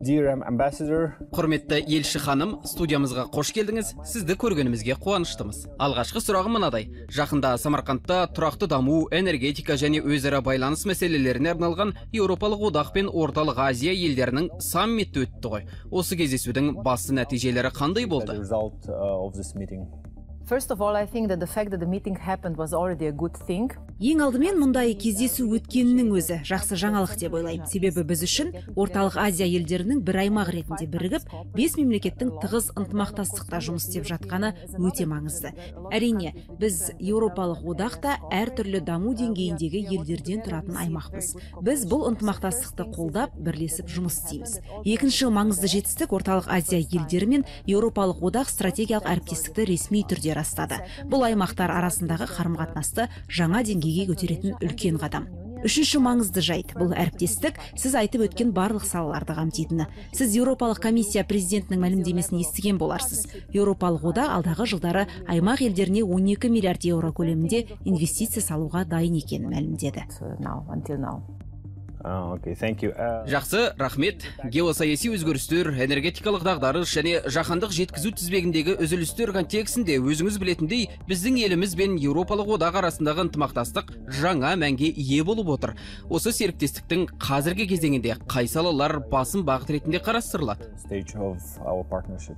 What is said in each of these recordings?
Dear Ambassador, Құрметті елші ханым, студиямызға қош келдіңіз. Сізді көргенімізге қуаныштымыз. Алғашқы сұрағым мынадай. Жақында Самарқандта тұрақты даму, энергетика және өзара байланыс мәселелеріне арналған Еуропалық Одақ пен Орталық Азия елдерінің саммиті өтті ғой. Осы кездесудің басты нәтижелері қандай болды? The result of this meeting. First of all, I think that the fact that the meeting happened was already a good thing. Ең алдымен, мұндай кездесу өткенінің өзі жақсы жаңалық деп ойлаймын. Себебі біз үшін Орталық Азия елдерінің бір аймақ ретінде бірігіп, бес мемлекеттің тығыз ынтымақтастықта жұмыс істеп жатқаны өте маңызды. Әрине, біз, Еуропалық Одақ та, әртүрлі даму деңгейіндегі елдерден тұратын аймақпыз. Біз бұл ынтымақтастықты қолдап, бірлесіп жұмыс істейміз. Екінші маңызды жетістік: Орталық Азия елдері мен Еуропалық Одақ стратегиялық әріптестікті ресми түрде растады. Бұл аймақтар арасындағы қарым-қатынасты жаңа деңгейге көтеретін үлкен қадам. Үшінші маңызды жайт: бұл әріптестік сіз айтып өткен барлық салаларды қамтитыны. Сіз Еуропалық комиссия президентінің мәлімдемесін естіген боларсыз. Еуропалық Одақ алдағы жылдары аймақ елдеріне 12 миллиард еуро көлемінде инвестиция салуға дайын екенін мәлімдеді. Now, until now. Okay, thank you. Жақсы, рахмет. Геосаяси өзгерістер, энергетикалық дағдарыс және жаһандық жеткізу тізбегіндегі үзілістер контексінде, өзіңіз білетіндей, біздің еліміз бен Еуропалық Одақ арасындағы ынтымақтастық жаңа мәнге ие болып отыр. Осы серіктестіктің қазіргі кезеңінде қай салалар басым бағыт ретінде қарастырылады? Stage of our partnership.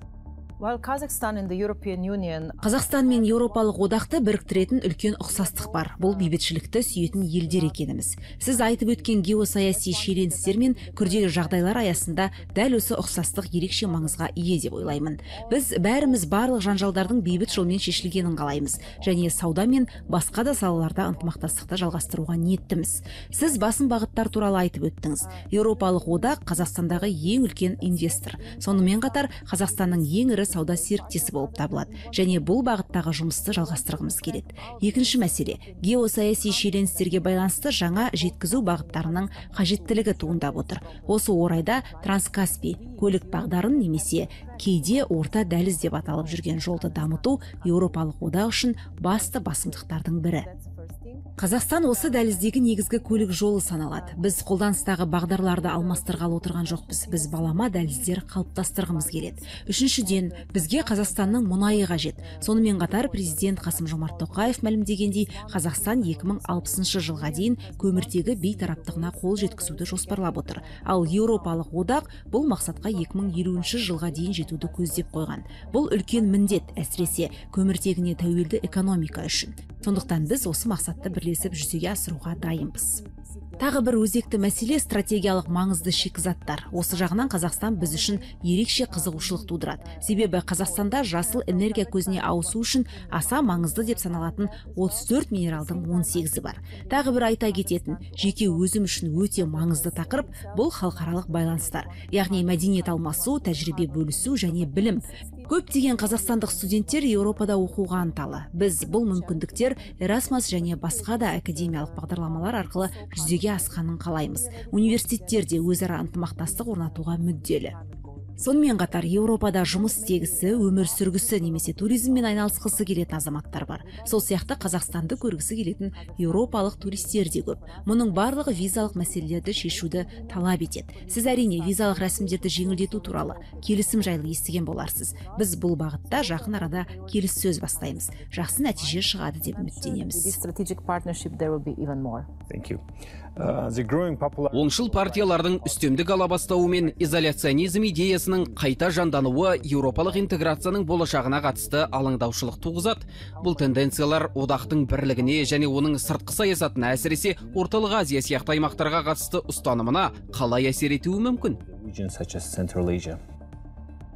Well, Kazakhstan and the European Union Қазақстан мен Еуропалық Одақты біріктіретін үлкен ұқсастық бар. Бұл бейбітшілікті сүйетін елдер екеніміз. Сіз айтып өткен геосаяси шиеленістер мен күрделі жағдайлар аясында дәл осы ұқсастық ерекше маңызға ие деп ойлаймын. Біз бәріміз барлық жанжалдардың бейбіт жолмен шешілгенін қалаймыз және сауда мен басқа да салаларда ынтымақтастықты жалғастыруға ниеттіміз. Сіз басым бағыттар туралы айтып өттіңіз. Еуропалық Одақ Қазақстандағы ең үлкен инвестор. Сонымен қатар Қазақстанның ең ірі сауда серіктесі болып табылады және бұл бағыттағы жұмысты жалғастырғымыз келеді. Екінші мәселе: геосаяси шиеленістерге байланысты жаңа жеткізу бағыттарының қажеттілігі туындап отыр. Осы орайда Транскаспий көлік бағдарын немесе кейде Орта дәліз деп аталып жүрген жолды дамыту Еуропалық Одақ үшін басты басымдықтардың бірі. Қазақстан осы дәліздегі негізгі көлік жолы саналады. Біз қолданыстағы бағдарларды алмастырғалы отырған жоқпыз. Біз балама дәліздер қалыптастырғымыз келеді. Үшіншіден, бізге Қазақстанның мұнайы қажет. Сонымен қатар президент Қасым Жомарт Тоқаев мәлімдегендей, Қазақстан 2060 жылға дейін көміртегі бейтараптығына қол жеткізуді жоспарлап отыр. Ал Еуропалық Одақ бұл мақсатқа 2050 жылға дейін жетуді көздеп қойған. Бұл үлкен міндет, әсіресе көміртегіне тәуелді экономика үшін. Сондықтан біз осы мақсатты бірлесіп жүзеге асыруға дайынбыз. Тағы бір өзекті мәселе – стратегиялық маңызды шикізаттар. Осы жағынан Қазақстан біз үшін ерекше қызығушылық тудырады. Себебі Қазақстанда жасыл энергия көзіне ауысу үшін аса маңызды деп саналатын 34 минералдың 18-і бар. Тағы бір айта кететін, жеке өзім үшін өте маңызды тақырып – бұл халықаралық байланыстар. Яғни мәдениет алмасу, тәжірибе бөлісу және білім. Көптеген қазақстандық студенттер Еуропада оқуға ынталы. Біз бұл мүмкіндіктер Erasmus және басқа да академиялық бағдарламалар арқылы жүзеге асқанын қалаймыз. Университеттер де өзара ынтымақтастық орнатуға мүдделі. Сонымен қатар Еуропада жұмыс істегісі, өмір сүргісі немесе туризммен айналысқысы келетін азаматтар бар. Сол сияқты Қазақстанды көргісі келетін еуропалық туристер де көп. Мұның барлығы визалық мәселелерді шешуді талап етеді. Сіз, әрине, визалық рәсімдерді жеңілдету туралы келісім жайлы естіген боларсыз. Біз бұл бағытта жақын арада келіссөз бастаймыз. Жақсы нәтиже шығады деп үміттенеміз. With this strategic partnership, there will be even more. Thank you. The growing popularity Оңшыл партиялардың үстемдік ала бастауы мен изоляционизм идеясының қайта жандануы еуропалық интеграцияның болашағына қатысты алаңдаушылық туғызады. Бұл тенденциялар одақтың бірлігіне және оның сыртқы саясатына, әсіресе Орталық Азия сияқты аймақтарға қатысты ұстанымына қалай әсер етуі мүмкін? Regions such as Central Asia.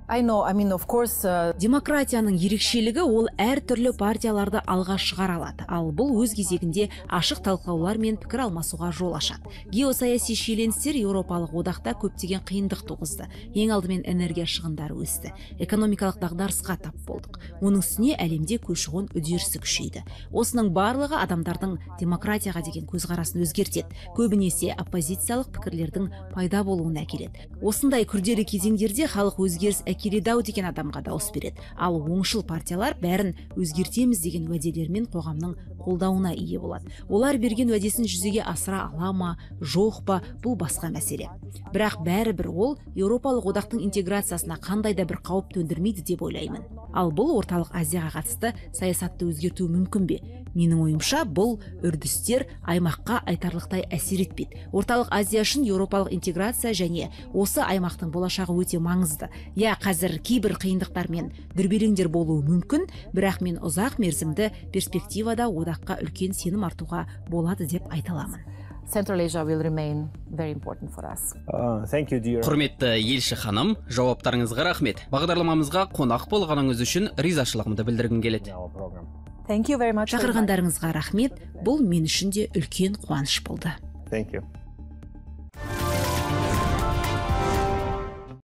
I know, I mean, of course, Демократияның ерекшелігі – ол әртүрлі партияларды алға шығара алады. Ал бұл өз кезегінде ашық талқылаулар мен пікір алмасуға жол ашады. Геосаяси шиеленістер Еуропалық Одақта көптеген қиындық туғызды. Ең алдымен энергия шығындары өсті. Экономикалық дағдарысқа тап болдық. Оның үстіне әлемде көші-қон үдерісі күшейді. Осының барлығы адамдардың демократияға деген көзқарасын өзгертеді. Көбінесе оппозициялық пікірлердің пайда болуына әкеледі. Осындай күрделі кезеңдерде халық өзгеріс әкеледі ау деген адамға дауыс береді. Ал оңшыл партиялар бәрін өзгертеміз деген уәделермен қоғамның қолдауына ие болады. Олар берген уәдесін жүзеге асыра ала ма, жоқ па, бұл басқа мәселе. Бірақ бәрібір ол Еуропалық одақтың интеграциясына қандай да бір қауіп төндірмейді деп ойлаймын. Ал бұл Орталық Азияға қатысты саясатты өзгертуі мүмкін бе? Менің ойымша, бұл үрдістер аймаққа айтарлықтай әсер етпейді. Орталық Азия үшін еуропалық интеграция және осы аймақтың болашағы өте маңызды. Иә, қазір кейбір қиындықтар мен дүрбелеңдер болуы мүмкін, бірақ мен ұзақ мерзімді перспективада одаққа үлкен сенім артуға болады деп айта аламын. Central Asia will remain very important for us. Thank you, dear. Құрметті елші ханым, жауаптарыңызға рахмет. Бағдарламамызға қонақ болғаныңыз үшін ризашылығымды білдіргім келеді. Our program. Thank you very much for Шақырғандарыңызға рахмет. Бұл мен үшін де үлкен қуаныш болды. Thank you.